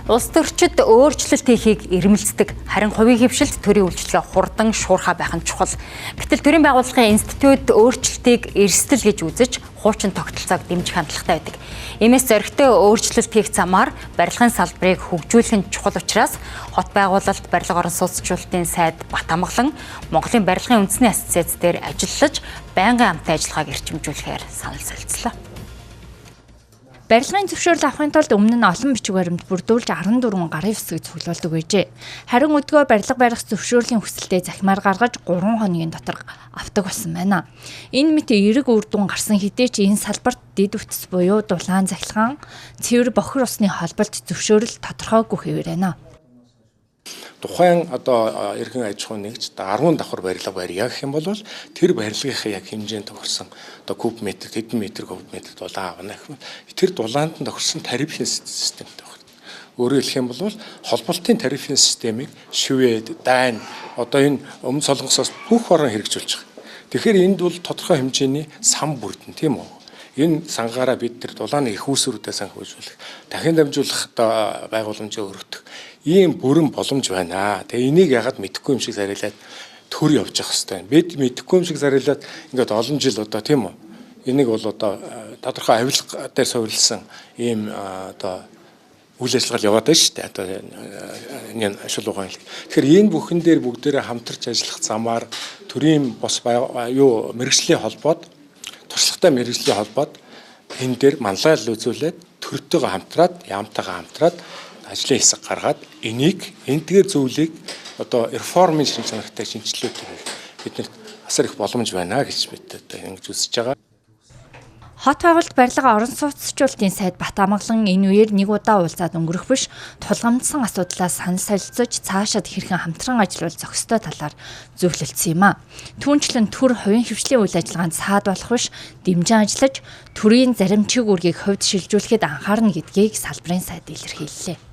Улс төрчид өөрчлөлт хийхийг эрмэлздэг. Харин хувийн хэвшилт төрийн үйлчилгээ хурдан шуурхай байх нь чухал. Гэтэл төрийн байгууллагын институт өөрчлөлтийг эрсдэл гэж үзэж хуучин тогтолцоог дэмжих хандлагатай байдаг. Иймээс зоригтой өөрчлөлт хийх замаар барилгын салбарыг хөгжүүлэх нь чухал учраас хот байгуулалт барилга орон сууцчлалтын сайд Бат Амгалан Монголын барилгын үндэсний ассоциац дээр ажиллаж байнгын хамтын ажиллагааг эрчимжүүлэхээр санал солилцлоо. Барилгын зөвшөөрөл авахын тулд өмнө нь олон бичиг баримт бүрдүүлж 14 гарын үсгийг цуглуулдаг байжээ. Харин өдгөө барилга барих зөвшөөрлийн хүсэлтээ захимаар гаргаж 3 хоногийн дотор авдаг болсон байна. Энэ мэт эерэг үр дүн гарсан хэдий ч энэ салбарт дэд бүтц буюу дулаан цахилгаан, цэвэр бохир усны холболт зөвшөөрөл тодорхойгүй хэвээр байна. Тухайн одоо эргэн аж ахуйн нэгж 10 давхар барилга барья гэх юм бол тэр барилгынхаа яг хэмжээнд тохирсон одоо куб метр, хэдэн метр куб метр дулаан авна гэх юм. Тэр дулаанд нь тохирсон тарифын системтэй байна. Өөрөөр хэлэх юм бол холболтын тарифын системийг Швед, Дани, одоо энэ Өмнөд Солонгосоос бүх орон хэрэгжүүлж байгаа. Тэгэхээр энд бол тодорхой хэмжээний сан бүрдэн, тийм үү? Энэ сангаараа бид тэр дулааны их үүсвэрүүдээ сан хөгжүүлэх, дахин дамжуулах одоо байгууламжийг өргөтөх ийм бүрэн боломж байна. Тэгээ энийг ягаад мэдэхгүй юм шиг зарилаад төр явж явах хэвээр. Бид мэдэхгүй юм шиг зарилаад ингээд олон жил одоо, тийм үү? Энийг бол одоо тодорхой авилга дээр суурилсан ийм одоо үйл ажиллагаа яваад байна шүү дээ. Одоо энэ шулуугаан хэлэг. Тэгэхээр энэ бүхэн дээр бүгдээрээ хамтарч ажиллах замаар төрийн бос юу мэргэжлийн холбоод, туршлагатай мэргэжлийн холбоод энэ дээр манлайлал үзүүлээд төртөөгөө хамтраад, яамтайгаа хамтраад ажлын хэсэг гаргаад энийг эндгээр зүйлийг одоо реформын шинж чанартай шинжилгээтэй биднэрт асар их боломж байна гэж бид одоо ингэж үзэж байгаа. Хот байгуулалт барилга орон сууцчлалтын сайд Бат Амгалан энэ үеэр нэг удаа уулзаад өнгөрөх биш, тулгамдсан асуудлаа санал солилцож цаашаад хэрхэн хамтран ажиллавал зохистой талаар зөвлөлдсөн юм а. Түүнчлэн төр хувийн хэвшлийн үйл ажиллагаанд саад болох биш, дэмжин ажиллаж төрийн зарим чиг үүргийг хувьд шилжүүлэхэд анхаарна гэдгийг салбарын сайд илэрхийллээ.